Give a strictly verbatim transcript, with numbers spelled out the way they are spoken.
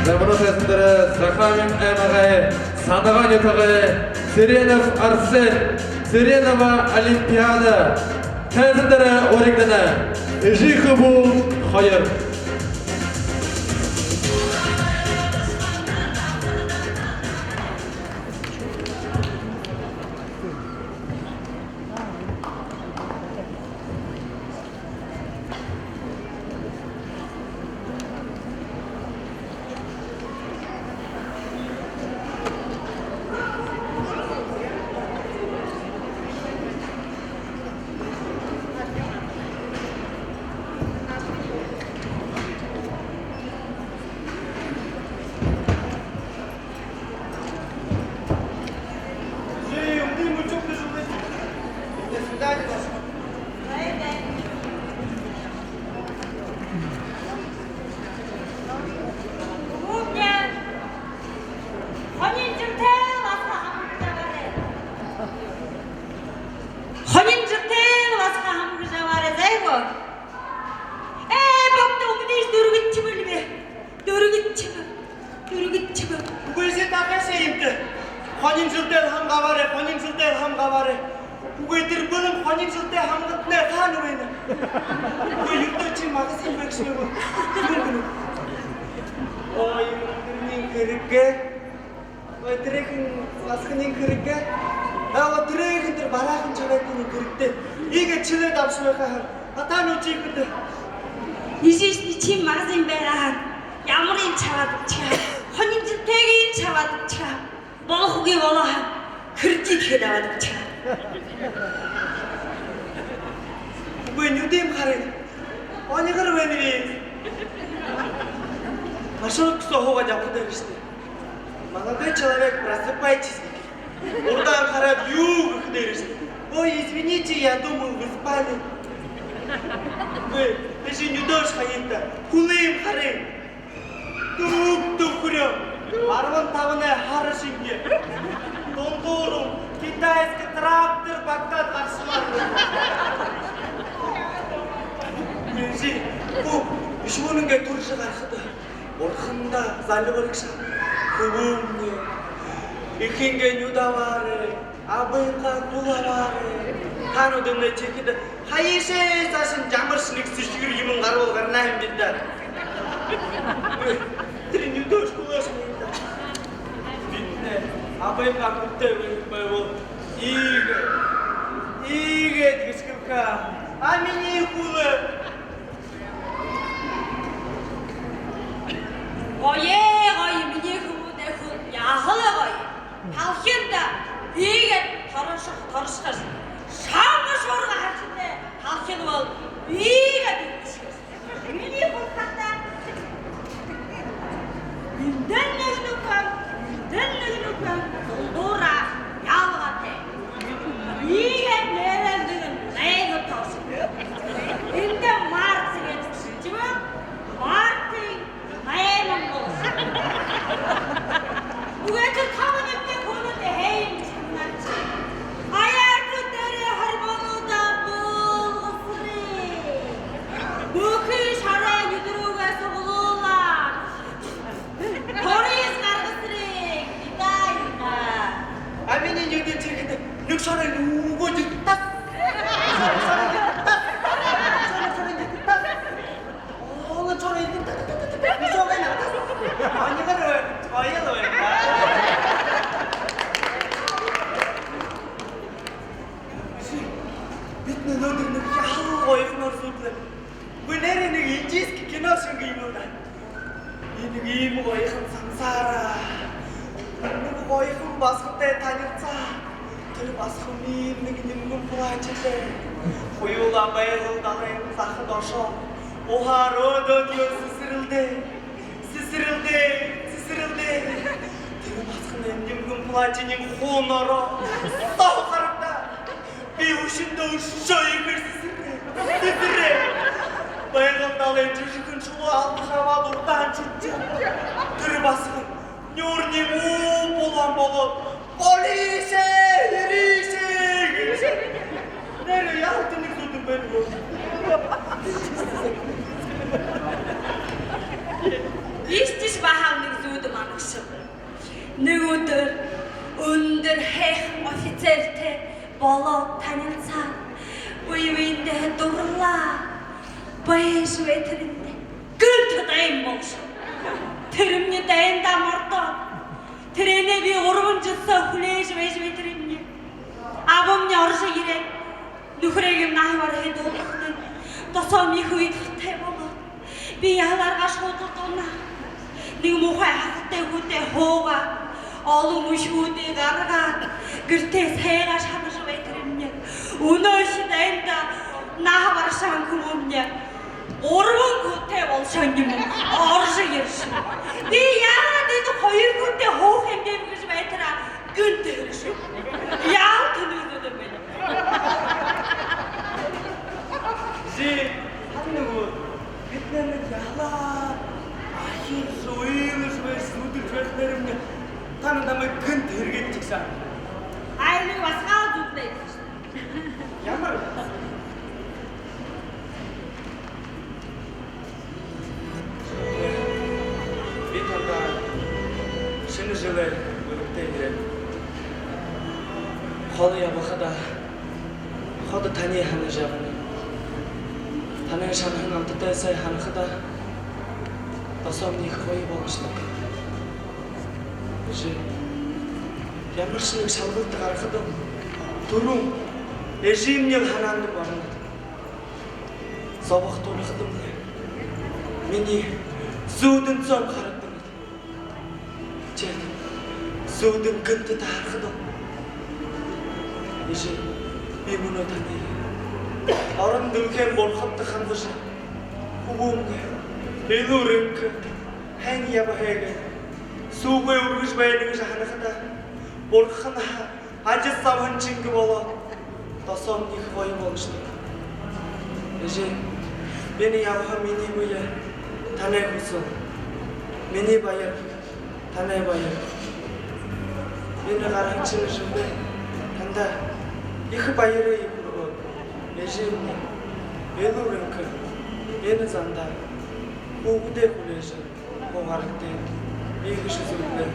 За, мүнөө тайзан дээрэ Захааминай аймагай Санага нютагай Цыренов Арсен, Цыренова Олимпиада тайзан дээрэ уригдана. Эжы хүбүүн хоёр. Хүбүүмни, хонин жэлтэй лэ басаган хамагжа абаарай. Хонин жэлтэй лэ басаган хамагжа абаарай, зай гү? Ээ, богдо, үмдэш дүргэдшэбэ лэ бэ. Дүргэдшэбэ, дүргэдшэбэ. Үгы, эжы, тахяа юм даа. Хонин жэлтэй лэ хамагжа абаарай, хонин жэлтэй лэ хамагжа абаарай. Үгы, тэрэ бэлэн хонин жэлтэй хамагадна, хаана байна? Үгы, юртөө ши магазин байгша юм гү? Юун гэнэ? Ой, юун гэнэ, тэрэнь хэрэггүй. Ой, тэрэ хэн басаганиинь хэрэггүй. Аа, ой, тэрэ хэн, тэрэ бараахан шагайтайнь хэрэгтэй. Иигээд шэлээд абаша байха һаа. Атаа нүчи хэдэ. Эжы, эжы, ши магазин байгаа һаа, ямарыень шабаад үгыш. Хонин жэлтэйгыень шабаад үгыш. Болохогүй болоо һаа, кредит хээд абаад үгыш. Үгы, нюдыем харая. Онигор байна гү? Маршруткасаа һуугаад ябахадаа гээшэ. Молодой человек, просыпайтесь. Урдаа хараад, юу гэхэдээ гээшэ. Ой, извините, я думал, вы спали. Үгы, эжы, нюдөөшье хаяа даа. Хүлыем харая. Түг түхэрөө. Арбан табанай һара шэнги. Дундуур китайский трактор багтаад гарашаар. Эжы, үгы, үшөө нэгэ түрэжэ гарахада бурханда зальбарагша. Хүбүүмни, эхынгээ нюдэ абаарай, абынгаа хүл абаарай. Таанад энэ тиихэдэ хаяашье саашань ямаршье нэгэ сэсэгэр юумэн гарбал гарана юм бэд даа. Тэрэ нюдөөшье хүлөөшье хаяа даа. Бидэнэй абынгаа хүлтэй байха байбал, иигээд, иигээд гэшхэлхэ. А минии хүл? Гоё, гоё, минии хүбүүнэй хүл яһала гоё. Халхинда иигээд торошохо, торошохош. Шанга шуурга харшатай халхин бол иигээд үдэшэхэш. Минии хүл хатаа. Эндэнь нэгэ нүхэн, эндэнь нэгэ нүхэн, дундуураа ялгаатай. Иигээд нээрээ нэгэ найман тоошо. Эндэ Марта гээд бэшэжэ байна. Мартын найман болошоо. Үгы, тэрэ табан нюдэтэй хүнүүдые хэн юм гэжэ һананабши? Аяар тэрэ дээрээ хорбоонуудаа буулгасарай. Бүхы шорой нюдэ рүүгээ суглуулаад, торыешье гаргасарай. Иигээд, иигээд. А минии нюдэ тиихэдэ нэгэ шорой нүгөө дээрэ тас. Шорой дээрэ тас. Шорой, шорой дээрэ тас. Олон шорой дээрэ тас. Нүгөө байна, тас. Онигор бай, гоёл бай. Бидэнэй мүнөөдэр нэгэ яһала гоёхоноор зүүдэлээ. Үгы, нээрээ нэгэ индийскэ кино шэнги юм даа. Иигээд нэгэ иимэ гоёхон сансара. Нэгэ гоёхон басагатай танилсаа. Тэрэ басаган иимэ нэгэ нимгэн платьетай. Хоюулаа Байгал далайн захада ошоо. Уһаар өөдөөдөө сэсэрлээ. Сэсэрлээ, сэсэрлээ. Тэрэ басаганай нимгэн платьеынь хуу нороо. Соо харагдаа. Би үшөндөө үшөө ехээр сэсэрээ. Сэсэрээ. Байгал далай жэжэхэн шулуу алдажа абаад, урдаһаань шүтөө. Тэрэ басаган нюурынь уу булан болоод: «Полис ээ, ерээш ээ!» – гэжэ. Нээрээ яһала тэнэг зүүдэн байна гү. Иштиш баһал нэгэ Нэгэ үдэр үндэр һайхан офицертэй болоод танилсаад, бэе бэедээ дурлаа. Байжа байтарни гэнтэ дайн болошоо. Тэрэмни дайндаа мордоо. Тэрэнээ би гурбан жэл соо хүлеэжэ байжа байтарни абамни орожо ерээд, нүхэрэй наһа бараһые дуулгахадань, досоомни ехэ уйдхартай болоо. Би яһала аргагүй шуудалдаа унаа. Нэгэ муухай һахалтай хүнтэй һуугаад, олон үхибүүдые гаргаад, гэртээ сайгаа шанажа байтарни, үнөөхи дайнда наһа барашаһан хүбүүмни гурбан хүнтэй болошоһон юм, орожо ерэшэбэ. Би яагаад энэ хоёр хүнтэй һууха юм гээб гэжэ байтараа, гэнтэ ерэшэбэ. Яал тэнүүдэдэ байна. Жи, һанаа гү, бидэнэр яһала ахин шуйлаш байжа зүдэлжэ байхадаарни, та намайе гэнтэ һэргээдэг шуу. Айлыг басагаа зүдэлээ. Ямар? Би танда шэнэ жэлээр бэлэгтэй ерээ. Холо ябахадаа ходо таниие һанажа ябанаб. Танай шанаһан амтатай сай һанахадаа, досоомни ехэ гоё болошодог. Эжы, ямаршье нэгэ шалгалта гарахадам, түрүүн эжымни һанаанда орно. Зобохо турахадамни, минии зүүдэн соом харагдана. Теэд зүүдэн гэнтэ таһархадам, эжы, би мүнөө таниие орон дэлхэйн бурхадта хандажа, хүбүүмни элүүр энхэ, һайн ябаһайгаа, сүүгээ үргэжэ байна гэжэ һанахадаа, бурханһаа ажал сабһан шэнги болоод, досоомни ехэ гоё болошодог. Эжы, би энэ ябаһан минии бэе танай хүсэл, минии баяр танай баяр. Би энэ гараһан шэнэ жэлдээ танда ехэ баярые хүргөөд, эжымни элүүр энхэ, энэ зандаа хүүгэдээ хүлеэжэ һуугаарагты. Иигэжэ зүдэлээ.